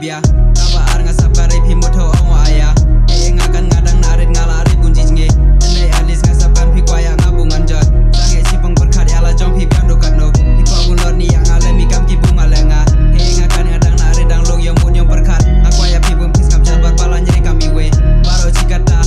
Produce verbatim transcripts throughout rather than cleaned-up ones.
Bia, kaba ar nga sap ka re phi mut ho ong wa aya. He nga kan nga dang na rit nga la re bun ji jnge. Ndai alis nga sap kan phi kwah ïa nga bu ngan jot. Tang e sipang pyrkhat ïa la jong phi biang du kat no. Phi kwah bun lor ni ïa nga le mi kam ki bu nga le nga. He nga kan nga dang na rit dang long ïong mut ïong pyrkhat. Nga kwah ïa phi bun phi skam jal bar palan ïa kam iwe. Baro chi kata,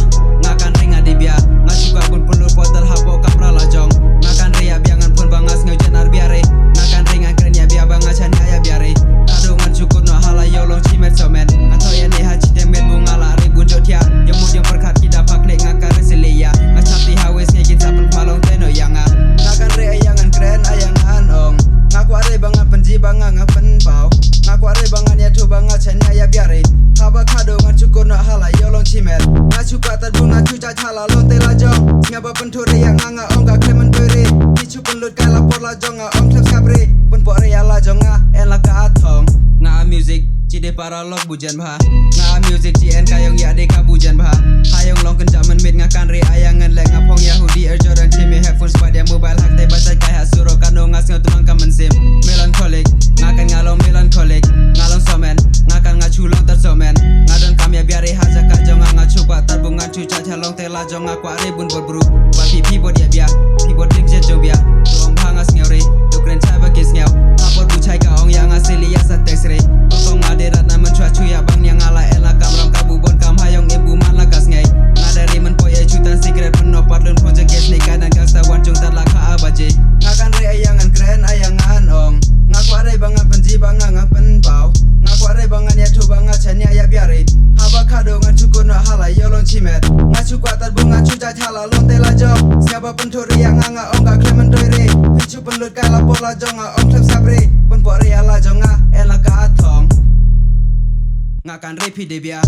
nga kan re nga di bia. Nga shu kwah bun pun lut portal hapo kamra la jong. Nga kan re ïa bia ngan pun ba nga sngew jan ar bia re. Nga kan re ngan kren ïa bia ba nga chan ïa ïa bia re. Kado ngan shu kut no hala ïa long chi met so met. Nga tho ïa ne ha chi tem met bu nga la re bun jot ïa. Ïa mut ïa pyrkhat ki da phak lek nga ka re sili ïa. Nga chap ti ha wes ngi kin sa pun phalong te no ïa nga. Nga kan re ïa ngan kren ïa ngan ong. Nga kwah re ba ngan pynji ba nga nga pynpaw. Nga kwah re ba ngan ïa thu ba nga chan ïa ïa bia re. Haba kado ngan shu kut no hala ïa long chi met. Nga shu kwah tat bu nga shu jaj hala long te la jong. Nga ba pynthut re ïa nga nga ong ka khlem man boi re. Ni shu pynlut ka la por la jong nga ong khlem skap re. Pynpok re ïa la jong nga en la ka thong. Nga a music chi de para lok bu jan bha. Nga a music chi en ka yong ïa de ka bu jan bha. Ha yong long kan jaman mit nga kan re aya ngan lek nga phong ïa hoodie Air Jordan chi me headphones pat ïa mobile hak te ba chai kai ha suro ka no nga sngew tumang ka man sim. Melancholic, nga kan nga long melancholic. Nga long somen, nga kan nga chu long tar somen. Nga don kam ïa bia re ha jaka jong nga nga chu kwah tar bu ngan chu cha cha long te la jong nga kwah re bun bor bru. Ba phi phi bor ïa bia, phi bor ding jet jong bia. Tu ong bha nga sngew re, tu kren chai ba ki sngew. Ha bor bu chai ka ong ïa nga sili ïa sa text re. Tu ong nga de rat na man chua chu ïa bang nia nga la en la kam ram ka bu bon kam ha yong em bu man la ka sngew. Nga de re man poi e chu tan secret man no pat lun pon je kes ni ka dan ka sta wan chung tat la ka a ba je. Nga kan re ïa ngan kren ïa ngan ong. Nga kwah re ba ngan pynji ba nga nga pynpaw. Nga kwah re ba ngan ïa thu ba nga chan ïa ïa bia re. Haba kado ngan chu kut no hala ïa long chi met. Nga chu kwah tat bu nga chu jaj hala long te la jong. Sia ba pynthut re ïa nga nga ong ka khlem man doi re. Phi chu pynlut ka la por la jong nga ong khlem sap re. Pynpok re ïa la jong nga en la ka thong. Nga kan re phi de bia.